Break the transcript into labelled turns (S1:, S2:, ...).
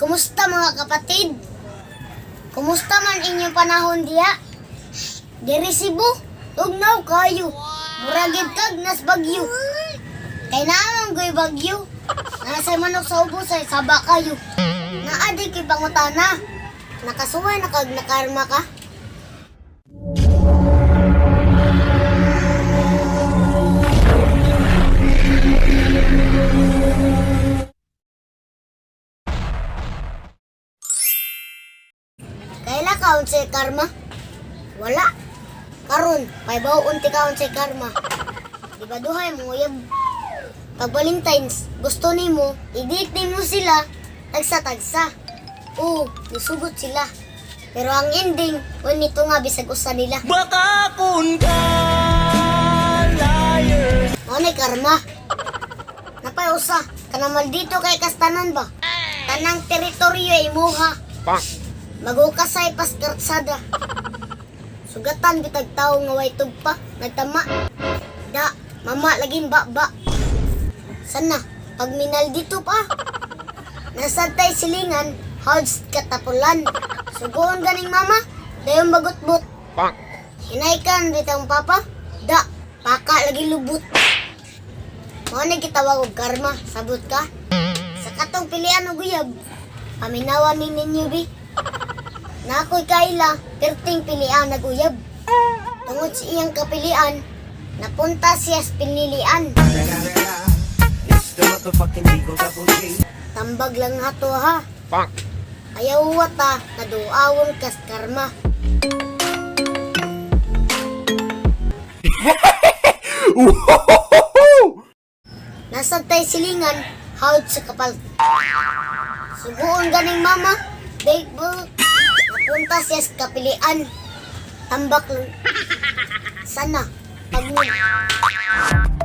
S1: Kumusta, mga kapatid? Kumusta man inyong panahon diha? Diri Cebu, tugnaw kayo. Muragid kag nas bagyo. Kay naamang goy bagyo. Nasa manok sa ubos ay saba kayo. Naa di ko'y pangutana. Nakasuway na kag nakarma ka? Kaila ka unsay karma? Wala. Karon, paybaw unti ka unsay karma. Di ba duhay mo uyab? Pag Valentine's, gusto nimo, i-date nimo sila, tagsa-tagsa. Oo, nisugot sila. Pero ang ending, wala nito nga bisag usa nila.
S2: Baka kun ka liar.
S1: Mao ni karma. Napay usa, kanang maldito kay kastanan ba? Tanang teritoryo imuha. Magukasay pas kartsada. Sugatan bitag tawo nga way tugpa, nagtama. Da, mama laging ba ba. Sana, pag minal dito pa. Nasantay silingan, howds katapulan. Sugoon ganing mama, dayon bagutbot. Hinaykan bitang papa, da, paka lagi lubot. Mao ni gitawag og karma, sabot ka. Sa katong pilian og uyab, paminawan ni ninyo bi. Na ako'y kaila, perting pilian nag uyab. Tungod sa iyang kapilian, napunta siya sa pinilian.
S2: It's the motherfucking Eagle Double G.
S1: Tambag lang hato ha. Ayaw wata, naduawon kas karma. Nasantay silingan, hawd sa kapal. Suguon ganing mama, bake. Napunta siya sa kapilian. Tambak lang. Sana, pag nag-